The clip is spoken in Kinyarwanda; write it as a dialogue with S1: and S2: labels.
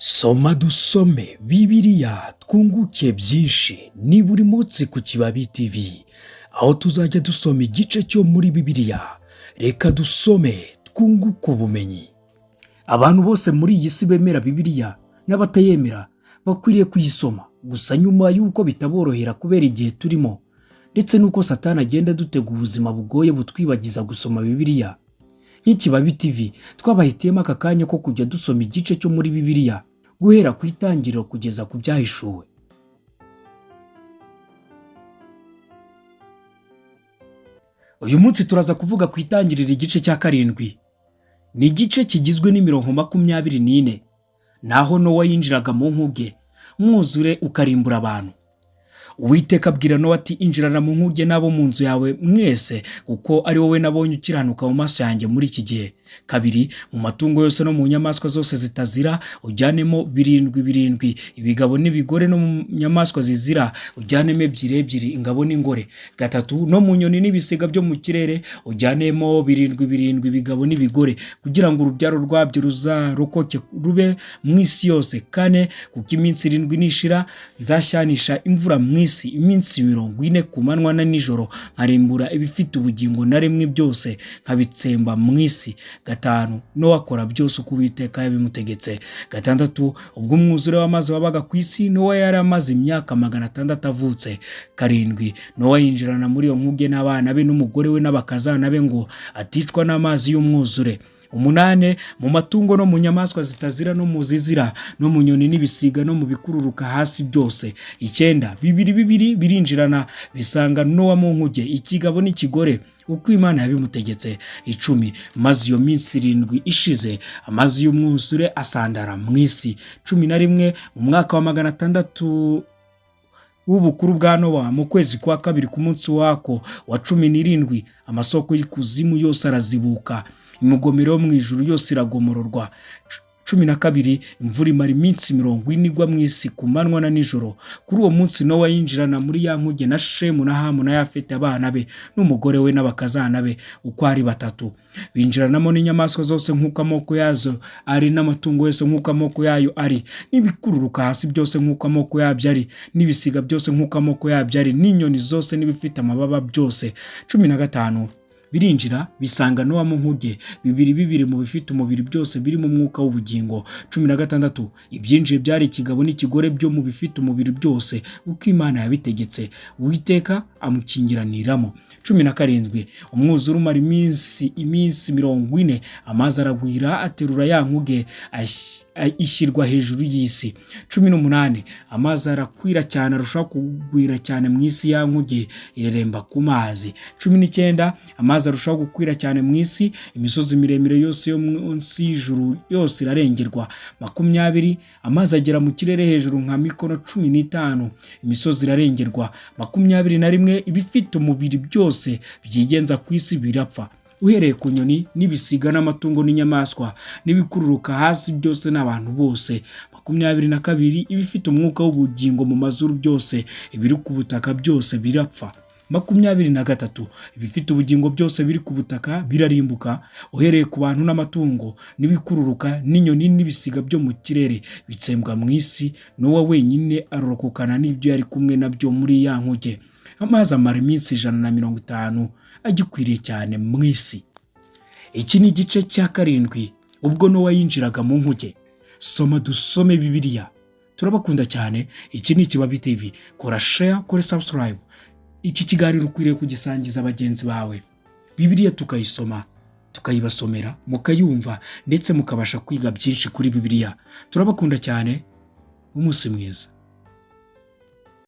S1: Soma dusome Bibiliya twunguke byinshi ni buri munsi ku Kibabi TV, aho tuzajya dusoma igice cyo muri Bibiliya. Reka dusome twunguke ubumenyi. Abantu bose muri iyi si bemera Bibiliya n'abatayemera bakwiriye kuyisoma, gusa nyuma y'uko bitaborohera kubera igihe turimo ndetse n'uko Satani agenda adutega ubuzima bugoye butwibagiza gusoma Bibiliya. Nk'Ikibabi TV twabahitiyemo aka kanya ko kujya dusoma igice cyo muri Bibiliya guhera ku itangiriro kugeza ku byahishuwe. Uyu munsi turaza kuvuga ku itangiriro igice cya 7. Ni igice kigizwe n'imirongo 24. Naho Nowa yinjiraga mu nkuge, umwuzure ukarimbura abantu. Uwiteka abwira Nowa ati injirana mu nkuge n'abo mu nzu yawe mwese, kuko ari wowe nabonye ukiranuka mu maso yanjye muri iki gihe. 2, mu matungo yose no mu nyamaswa zose zitazira ujyanemo 7 7, ibigabo n'ibigore, no mu nyamaswa zizira ujyanemo 2 2, ingabo n'ingore. 3, no mu nyoni n'ibisiga byo mu kirere ujyanemo 7 7, ibigabo n'ibigore, kugira ngo urubyaro rwabyo ruzarokoke rube mu isi yose. 4, kuko iminsi 7 nishira nzashyanisha imvura mu isi iminsi 40 ku manywa na nijoro, nkarimbura ibifite ubugingo na rimwe byose nkabitsemba mu isi. 5, Nowa akora byose uko Uwiteka yabimutegetse. 6, ubwo umwuzure w'amazi wabaga ku isi, Nowa yari amaze imyaka 600 avutse. 7, Nowa yinjirana muri iyo nkuge n'abana be n'umugore we n'abakazana be ngo aticwa n'amazi y'umwuzure. 8, mu matungo no mu nyamaswa zitazira no mu zizira no mu nyoni n'ibisiga no mu bikururuka hasi byose. 9, 2 2 birinjirana bisanga Nowa mu nkuge, ikigabo n'ikigore, uko Imana yabimutegetse. 10, maze iyo minsi 7 ishize amazi y'umwuzure asandara mu isi. 11, mu mwaka wa 600 w'ubukuru bwa Nowa, mu kwezi kwa 2 ku munsi wako wa 17, amasoko y'ikuzimu yose arazibuka, imigomero yo mu ijuru yose iragomororwa. 12, imvura imara iminsi 40 igwa mu isi ku manywa na nijoro. Kuri uwo munsi Nowa yinjirana muri ya nkuge na Shemu na Hamu na Yafeti abana be n'umugore we n'abakazana be uko ari 3. Binjiranamo n'inyamaswa zose nk'uko amoko yazo ari, n'amatungo yose nk'uko amoko yayo ari, n'ibikururuka hasi byose nk'uko amoko yabyo ari, n'ibisiga byose nk'uko amoko yabyo ari, n'inyoni zose n'ibifite amababa byose. 15, birinjira bisanga Nowa mu nkuge, 2 2 mu bifite umubiri byose biri mu mwuka w'ubugingo. 16, ibyinjiye byari ikigabo n'ikigore byo mu bifite umubiri byose uko Imana yabitegetse, Uwiteka amukingiraniramo. 17, umwuzure umara iminsi 40, amazi aragwira aterura ya nkuge ishyirwa hejuru y'isi. 18, amazi arakwira cyane arushaho kugwira cyane mu isi, ya nkuge ireremba ku mazi. 19, amazi arushaho gukwira cyane mu isi, imisozi miremire yose yo munsi y'ijuru yose irarengerwa. 20, amazi agera mu kirere hejuru nka mikono 15, imisozi irarengerwa. 21, ibifite umubiri byose byigenza ku isi birapfa, uhereye ku nyoni n'ibisiga n'amatungo n'inyamaswa n'ibikururuka hasi byose n'abantu bose. 22, ibifite umwuka w'ubugingo mu mazuru byose, ibiri ku butaka byose birapfa. 23, ibifite ubugingo byose biri ku butaka birarimbuka, uhereye ku bantu n'amatungo n'ibikururuka n'inyoni n'ibisiga byo mu kirere bitsembwa mu isi. Nowa wenyine arorokokana n'ibyo yari kumwe nabyo muri ya nkuge. Amazi amara iminsi 150 agikwiriye cyane mu isi. Iki ni igice cya 7, ubwo Nowa yinjiraga mu nkuge. Soma dusome Bibiliya, turabakunda cyane. Iki ni Ikibabi TV, kora share, kora subscribe. Iki kiganiro ukwiriye kugisangiza bagenzi bawe. Bibiliya tukayisoma, tukayibasomera, mukayumva ndetse mukabasha kwiga byinshi kuri Bibiliya. Turabakunda cyane, umunsi mwiza.